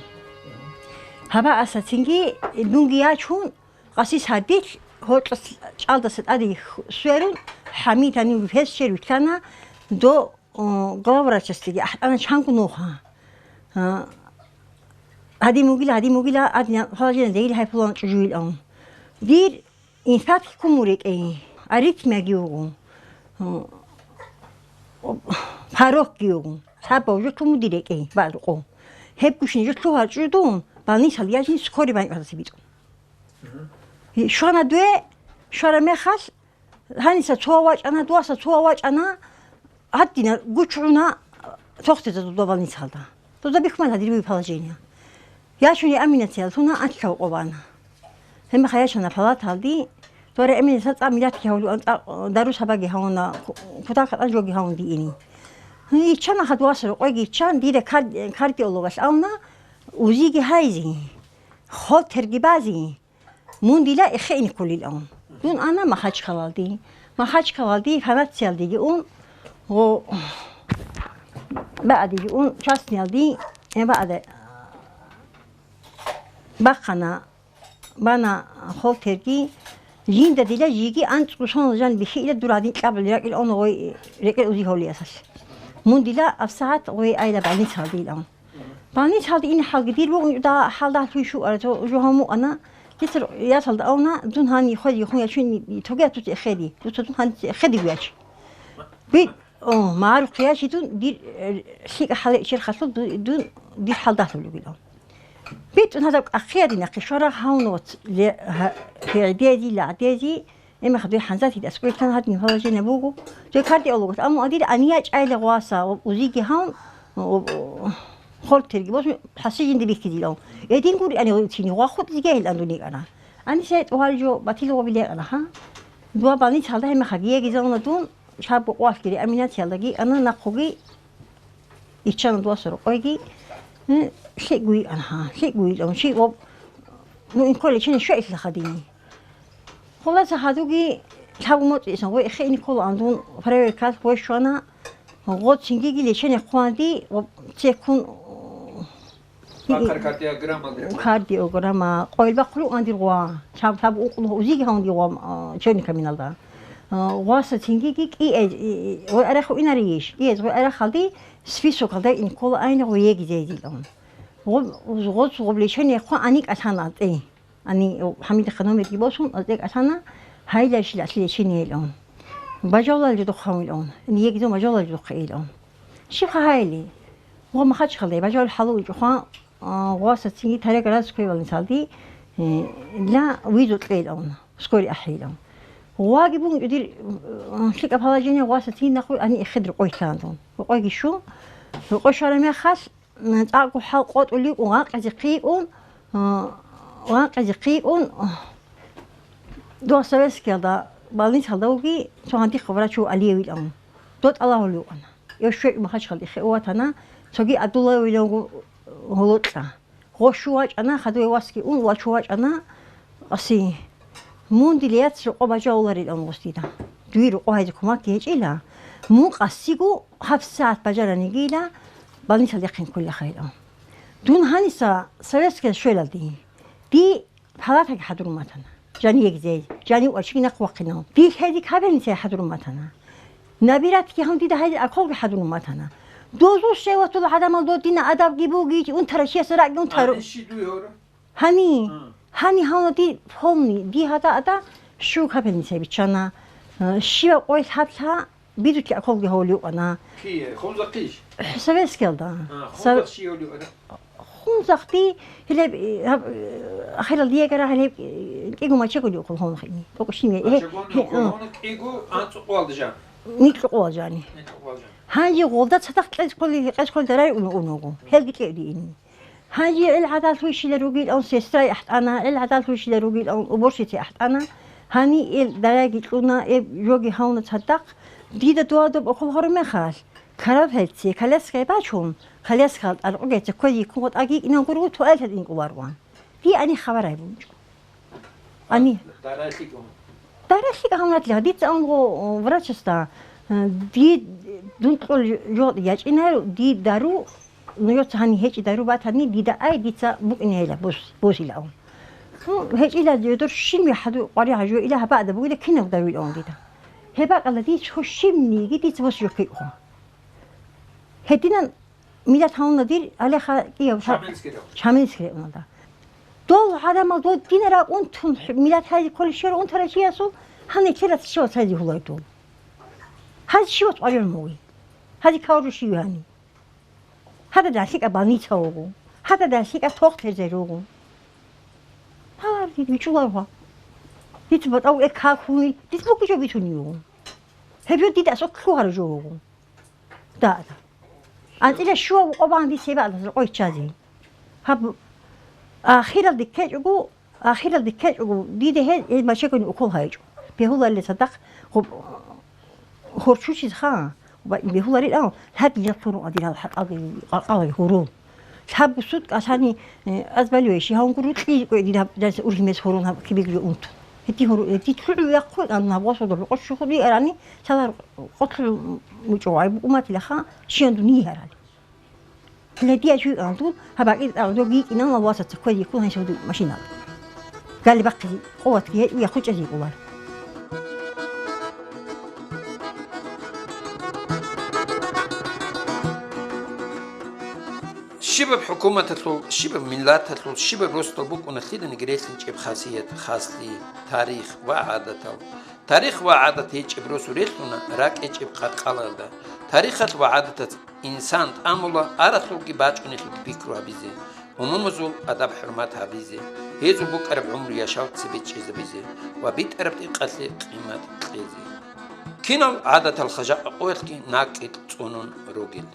Гьабааса цинги дунги ячун, къасис гьадилъ гьоркьос чӀалдаса тӀаде сверун, ХӀамид гьанив фельдшер вилълъана, до, о, главврачасдеги ахӀдана чанго нуха. А, гьадин вугила, гьадин вугила, адня положение дегил гьай пулан чӀужуил ан. Дир инфаркт куму рекӀей, аритмияги вуго, о, порокги вуго. Сабав жо кумуди рекӀей, балкъо. Гьеб гушин жо лъугьа чӀудун, балнисал яжин скорый банкӀалъасе битӀун. Мгм. Щвана дуе, щвара мехалъ, гьаниса цо вачӀана, дуаса цо вачӀана, гьадина гучгӀуна, тохтиза дуда балницалда. Дуда бихьман гьадир буй положение. Яшуни аминациялъуна анлъав къо бана. Гьемеха яшана палаталди, дора аминаса цӀа милатги гьавлуан цӀа дару сабаги гьавуна, ку-, кутакалъан жоги гьавун диини. Иччана хадуаса рукъойги иччан, дида кар-, кардиологалъ авна, узиги гьайзи, холтерги бази. Мун дила эхеин кколилан. Дун ана Махачкалалде. Махачкалалде фанациялдеги ун, гъо-, баадеги ун, частниялде, э, баада, бахъана, бана холтерги, жинда дила жиги анцӀго сонал жан бихьила дур гьадин кьабали ракӀил он гъой рекӀел узи гьавлиясалъ. Мун дила абсагӀат гъой айла больницалде илан. Больницалде ин хӀалги дир бугун да хӀалдалъуй шуара, цо жо гьамукъана, дица ясалда авна, дун гьани хвезе хун ячун, тоге дуца эхеди, дуца дун гьани эхедигу яч. Би, о, марухъ ячи дун, дир, э, лъикӀа хӀале черхалъул ду-, дун дир хӀалдалъулугилан. БитӀун гьадаб кӀахъиядинахъе шварагь гьавнуц, ле-, гьа-, гьегӀдези, лагӀдези, Эмех дуй хӀанзатида аскӀове ккан гьадин положение буго. Дуй кардиологас, амма адир ания чӀайла гъваса, узиги гьан, о, о, хортирги бос, хӀаси жинди бихьизилан. Эдин гури ани гъуцини, гъва хутӀизги гьел андуни кӀана. Ани се тӀугьал жо батил гъобил якӀана, ха? Дуа балницалда гьемехаги егизална дун, шаб къвалъги реаминациялдаги кӀана, нахъуги иччана дуаса рукъойги, э, лъикӀ гуй, анха, лъикӀ гуй, ам, чи, ва, ну, инкъо лечение щвеилъа хадини. Хуласа хадуги лъабу моцӀисан, гъой эхеин ккола андун проверкалъ гъой щвана, гъо цингиги лечение хъванди, ва цекун, Ахъа кардиограмма. Кардиограмма, къойил бахъулев андир гъва, лъаб-, лъаб укъулух узиги гьавунги гъва, а, черникаминалда. А, гъваса цингиги кӀиэз, и, и, гъой арахъу инарийищ, кӀиэз гъой арахъалди списокалда инкола айни гъой егизейзилан. Гъо-, гъоц гъоб лечение хъван ани кӀалъана алтӀе. Ани, о, ХӀамидихъа номерги босун, алтӀе кӀалъана, гьайла щилалъи лечение илан. Бажавлал жудухъ гьавилан, ниегизун бажавлал жудухъ илан. Щибха гьайли? Гъо Махачкалда бажавлал хӀалу ичӀухъан, а, гъваса цинги Таре городской больницалди, э, ла визу кьейилан, скорый ахӀилан. Гъваги бун дир, э, лъикӀаб положение гъваса цинги нахъуй ани эхедир къойлъандун. Рукъойги щун, рукъой щвара мехалъ, м, цӀакъго хӀал къотӀуликӀун, гъанкъизе хъийикӀун, а, гъанкъизе хъийикӀун, а, дуа Советскиялда больницалда вуги цо гьандихъ врач ву Алиевилан. До тӀалаб гьулев вукӀана. Ев щвечӀ Махачкалде хе ватана, цоги Абдуллаевилан вуго гьолокьа. Гъо щу вачӀана, хадуе васги ун, вачу вачӀана, къаси. Мун дила яц рокъо бажавуларилан гъос дида. Дуе рокъо гьайзе кумакги гьечӀила. Мун къасиго гьаб сагӀат бажаранигила, больницалдехъин кколеха гьайилан. Дун гьаниса советская щвелалди. Ди палатаги хӀадурун батана. Жани егзей, жани вачиги нахъ вахъинал. Ди лъеди кабелница хӀадурун батана. Набиратги гьан дида гьайзе аколги хӀадурун батана. Дозул щай ватула гӀадамал, додина адабги бугич, унтара чиясда ракӀги унтару. Гьанин щи дуй гьора? Гьани, А. гьани гьавна ди полни, ди гьада ада щуг гьабилница биччана. Э, щиваб къой лъаб-лъа бирулъи акколги гьавулев вукӀана. Кие? Хунзахъиш? Советскиялда. А, Сов-, Хунзахъ щи гьавулев вукӀана? Хунзахъ ди гьелеб, э, гьаб, э, ахирал диягара гьелеб, э, кӀиго мачагули укол гьавна хини. БокӀо щине. Гье, Мачагули гье, укол а. гьавна кӀиго анцӀукъуялда жан. Микьукъуялда жани. Микьукъуялда жан. Гьанже гъолда цадахъ кьечӀ кколи, кьечӀ кколи дарай ун-, унуго. Гьелги кьевди ини. Гьанже гӀел гӀадалъуй щила ругилан сестрай ахтӀана, гӀел гӀадалъуй щила ругилан уборщицей ахтӀана. Гьани ил дарайги кьуна, эб жоги гьавна цадахъ. Дида дугьадаб укол гьарумехалъ, караб гьелце, коляскаялъ бачун, коляскаялъ тӀалкъугеца кквезе ккун гъотӀаги инан гургу туалеталъ инкъуларван. Дие ани хабар гьабунчӀо. Ани. Даралъи гьавнатли, дица амгъо врачасда, э, ди-, дун кьол жо-, ячӀинайру, ди дару, ну, йоца гьани гьечӀи дару батани, дида ай, дица букӀине гьела, бос-, босила ун. Ну, гьечӀила жодор щин вихьаду къваригӀа жо ила гьабаъда бугила кинаб даруйила ун дида. Гьеб бакӀалда дий цо щибниги дица бос жо ккекӀун. Гьединан Миллат гьавуна дир гьалеха кӀияв Шамилский район. Шамилский районалда. Дол гӀадамал додинараб унтун, миллат гьази кколищ унтарав чиясул гьанив лъила щивас гьази гьулай дул. Гьази щивас къваригӀун мугӀи? Гьази кавру щив гьани? Гьадада лъикӀа больница вуго. Гьадада лъикӀа тохтезе руго. Гьар дид вичӀуларгьа. Дид батӀав эк какуни, дид лукӀи жо бицунев вуго. Гьеб жо дида асухъ лъугьарав жо вуго. Да, да. АнцӀила щуав къо бан дица гьеб гьалдаса къойччазе. Гьаб ахиралде ккечӀого, ахиралде ккечӀого, дида гьел, гьел машекони укол гьайчӀо. Бегьуларила цадахъ гъуб-, хорчучиз ха, ва бегьуларил ан, лъаб жал лъурун адирал хӀакъалги къаркъалаги гьурун. Лъабго сутӀ кӀалъани, э, азбалуе, щи гьавун гуро кьи кӀве дир гьаб-, даса ургьимез гьурун гьаб кибеглъи унтун. Гьедин гьуру-, гьедин лъугӀу яхъу, ан гьаб васуда рокъо щухъу биарани, лъалар къотлъу мучӀо гьай букӀуматилаха, щиян дун йигьарали. Ледия жуй ан дун, гьаб бакӀил тӀагӀдо гикӀинан ва васаца кквезиккун гьанже гьудул машинал. Гали бахъизе къуватги гьечӀо, яхъучӀазе кӀолар. Щибаб хӀукуматалъул, щибаб миллаталъул, щибаб росдал букӀуна лъиданиги релълъинчӀеб хасият, хаслъи, тарих ва гӀадатал. Тарих ва гӀадат гьечӀеб росу релълъуна ракӀечӀеб къаркъалалда. Тарихалъ ва гӀадаталъ инсан тӀамула аралъулги бачӀунелъулги пикру гьабизе, умумузул адаб-хӀурмат гьабизе, гьезул букӀараб гӀумру яшав цебе чӀезабизе ва битӀараб тӀикъалъе къимат кьезе. Кинал гӀадатал хажакъа къоялъги накӀкӀ цӀунун ругел.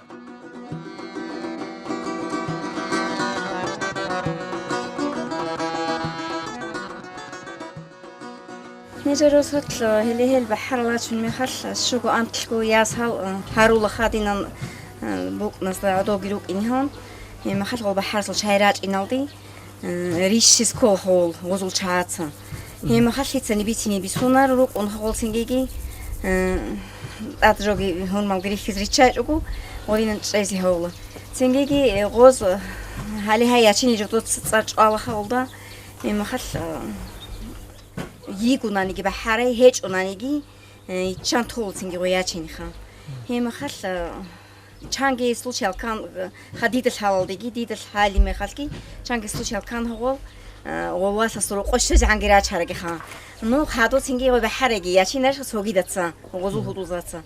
Нижер росулъ гьеле гьел бахӀарал рачун мехалъ, щуго анкьго ясал, э, гьарула хадинан, э, букӀназда гӀодовги рукӀине гьун, гьеб мехалъ гъол бахӀарасул чай рачӀиналде, э, рищис ккола гъол гъозул чагӀаца. Гьеб мехалъ лъицани бицине бицунар, рукъун гъол цингиги, э, тӀад жоги гьурмалги рихьиз риччачӀого, гъолинан чӀезе гьавула. Цингиги, э, гъоз, э, гьале гьай ячине жодоца цӀар чӀвала гъолда, гьеб мехалъ, э, йигунаниги бахӀарай, гьечӀонаниги, э, чан толцинги гъой ячиниха. Гьеб мехалъ, э, чанги случаял ккан, э, ха дида лъалалдеги, дида лъали мехалъги, чанги случаял ккан гъол, э, гъов васасул рокъо щвезегӀанги рачарагиха. Ну, хадуцинги гъой бахӀараги, ячинарищха цогидаца, гъозул гьудулзаца.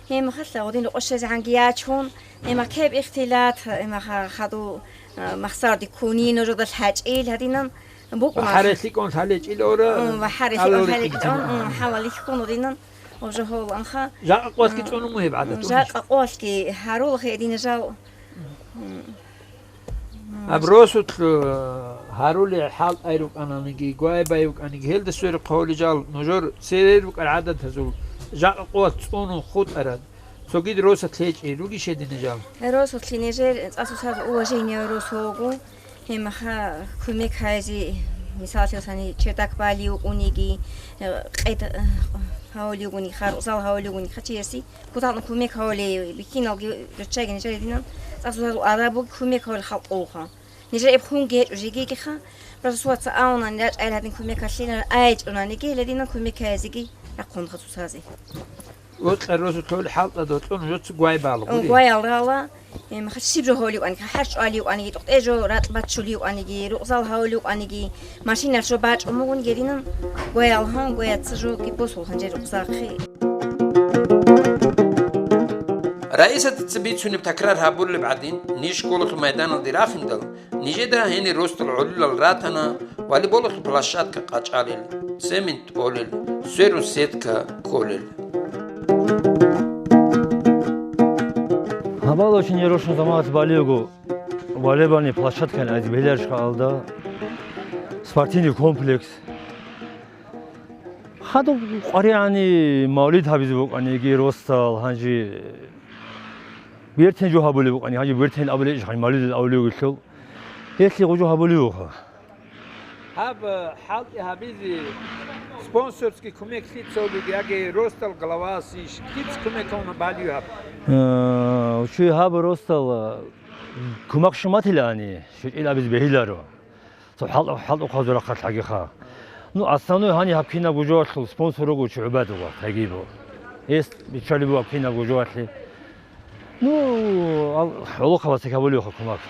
Гьеб мехалъ гъодин рокъо щвезегӀанги ячун, гьеб мехалъ ккеб ихтилат, гьеб мехалъ хадув, э, махсарде ккуни, нужеда лъачӀил гьадинан, БукӀуна. Ва хӀаралъикӀун лъалечӀил ора, М, ва хӀаралъикӀун хӀалалихьикӀун, лъалечӀун, м, хӀалалихьикӀун гьединан, гъоб жо гьавуланха. Жакъа къоялъги М, цӀунун мугьеб гӀадат жакъа къоялъги гьарулаха гьединажал. М, Аб росулъ, э, гьарули хӀалтӀай рукӀананиги, гвай бай рукӀаниги, гьелда сверухъ гьавулел жал, нужер церер рукӀар гӀадатазул жакъа къоялъ цӀунун хутӀарал, цогид росулъ гьечӀи, ругищ гьединажал? Росулъ нижер цӀасусаз уважение росуго. Гьеб мехалъ кумек гьаризе, мисаллъи, гьосани чердак балев вукӀуниги, э, къед, э, гьавулев вугони, харзал гьавулев вугони, хъачиясе кутакалда кумек гьавулей, бихьиналги руччайги нижер гьединан, цӀакъ зузазул адаб буго кумек гьавулел халкъ вуха. Нижер эб хунги гьечӀо жегигиха, просто цояца авунани рачӀайил гьадин кумек гьалъилан, айчӀунаниги гьединан кумек гьайизеги рахъунха цоцазе. Бокьараб росулъ хӀалтӀада кьун жо цо гвай балгъури. Гваял рала, э, махаччиб жо гьолев кӀаниги, хӀарщ чӀвалев кӀаниги, тӀухӀде жо ракь баччулев кӀаниги, рукъзал гьавулев кӀаниги, машиналъ жо бачӀун бугун геринан, гваял гьан, гваяца жоги босул гьанже рукъзахъе. Раисатица бицунеб такрар гьабулеб гӀадин, ниж школалъул майданалде рахиндал, нижеда гьенир росдал гӀолилал ратана волейболалъул площадка къачӀалел, цемент тӀолел, сверун сетка кколел. Гьабала очень ярошун заманат балиго волейбольный площадка гьаниб гьеларищха алда, спортивный комплекс. Хадуб къваригӀани мавлид гьабизе букӀаниги росдал, гьанже бертен жо гьабулеб букӀани, гьанже бертен абулеб иш, гьанже мавлидал абулеб гьелъул. Гьелъи гъужу гьабулеб буха. Гьаб, э, хӀалтӀи гьабизе спонсорский кумек лъица бугеб, яги росдал главасищ, лъица кумек гьабуна балев гьаб? Э, чи гьаб росдал, э, кумек щуматилани, щечӀил абизе бегьиларо. Цо хӀалтӀ-, хӀалтӀухъабазул рахъалъ гьагиха. Ну, основной гьаниб гьаб кинабго жоялъул спонсор руго чи ГӀубадулла Тагибов. Гьес биччалеб буго гьаб кинабго жоялъе. Ну, ал-, гӀолохъабаз гьабулевха кумек,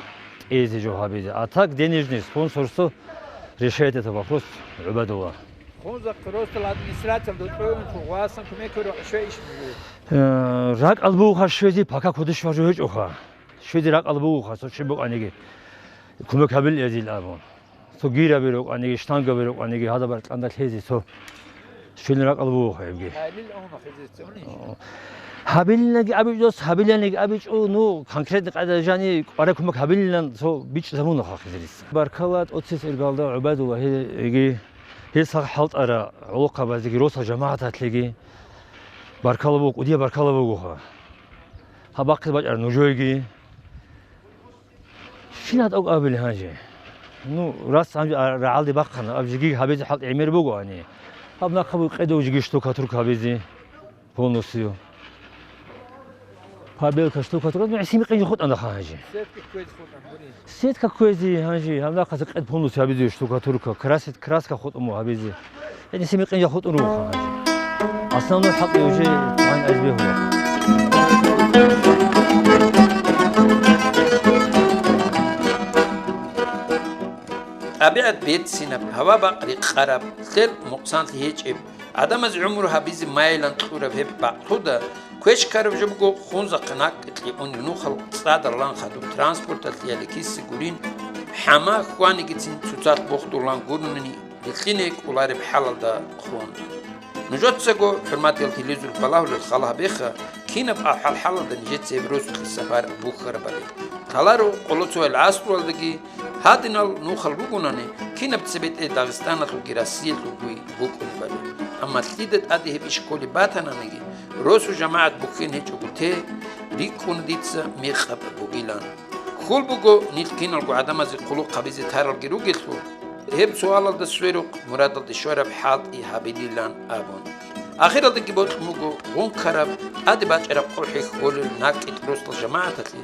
тӀезе жо гьабизе. А так денежный спонсорство решает этот вопрос ГӀубадулла. Хунзахъ росдал администрациялда цӀуюнчӀо васан кумек гьаро щвейищ? Э, ракӀал бугоха щвезе, пока кодущ важу гьечӀоха. Щвезе ракӀал бугоха, цо чи букӀаниги кумек гьабил гьезил абун. Цо гираби рукӀаниги, штангаби рукӀаниги, гьадаб бакӀалда лъезе цо щвелин ракӀал бугоха гьебги. Гьабилинаги абичӀо, гьабиланиги абичӀо, ну, конкретно къайда жани кӀвара кумек гьабилилан цо бичӀчӀизабуна хахизерица. Баркала тӀоцес иргалда ГӀубайдуллагьиги, гьесда хӀалтӀарал гӀолохъабазеги, росдал жамагӀаталъеги баркала буго, кӀудияб баркала бугоха. Гьаб бахъизе бачӀараб нужееги. Щин гьатӀа абили гьанже? Ну, рас гьанже а-, рагӀалде бахъана, аб жеги гьабизе хӀалтӀи гӀемер бугоани. Аб нахъа буго къедав жеги штукатурка гьабизе полностью. Побелка, штукатурка, ну, гӀиси микъинги хутӀана хъа гьанже. Сетка кквезе хутӀан гури. Сетка кквезе гьанже, гьаб нахъаса къед полностью гьабизе штукатурка, красит-, краска хутӀун гьабизе. Гьедин сими къинжа хутӀун руго хъа гьанже. Основной хӀакъи уже гьан айз бегьула. ТӀабигӀат берцинаб, гьава-бакъ рикъараб, лъел мукъсанлъи гьечӀеб, гӀадамаз гӀумру гьабизе майилан кьураб гьеб бакълъуда квеш ккараб жо буго Хунзахъа накӀкӀалде унеб нухал цӀадаллан хадуб транспорталъе яги кисе гурин, хӀама хьванигицин цоцалъ бохдуллан гурони рилълъине кӀолареб хӀалалда хъун. Нужецаго, хӀурматиял телевизор балагьулел халгьабеха, кинаб ахӀвал-хӀалалда нижеца гьеб росулъе сапар бухьарабали. Лъаларо къоло цоял гӀасруялдаги гьадинал нухал ругонани, кинаб цебетӀе Дагъистаналъулги Россиялъулги букӀунебали. Амма лъида тӀаде гьеб иш кколеб батананиги, росу жамагӀат бухьен гьечӀого те, рикӀкӀуна дица мекъаб бугилан. Хьул буго, нилъ киналго гӀадамазе хъулухъ гьабизе таралги ругелъул, гьеб суалалда сверухъ мурадалде щвараб хӀалтӀи гьабилилан абун. Ахиралдаги бокьун буго гъункараб, тӀаде бачӀараб къо хӀехьолел накӀкӀалъул росдал жамагӀаталъе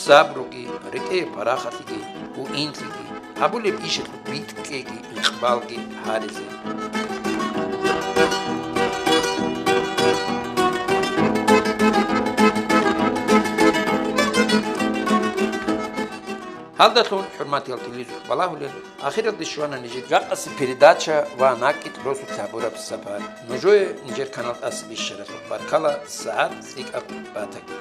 сабруги, рекӀее парахалъиги, гьуинлъиги, гьабулеб ишалъул битӀкӀеги, икъбалги гьаризе. Гьалдалъун, хӀурматиял телевизор балагьулел, ахиралде щвана нижер жакъасеб передача ва накӀкӀалъул росулъ гьабураб сапар. Нужее нижер канал тӀаса бищаралъухъ баркала, сагӀат цӀикӀкӀаб батаги.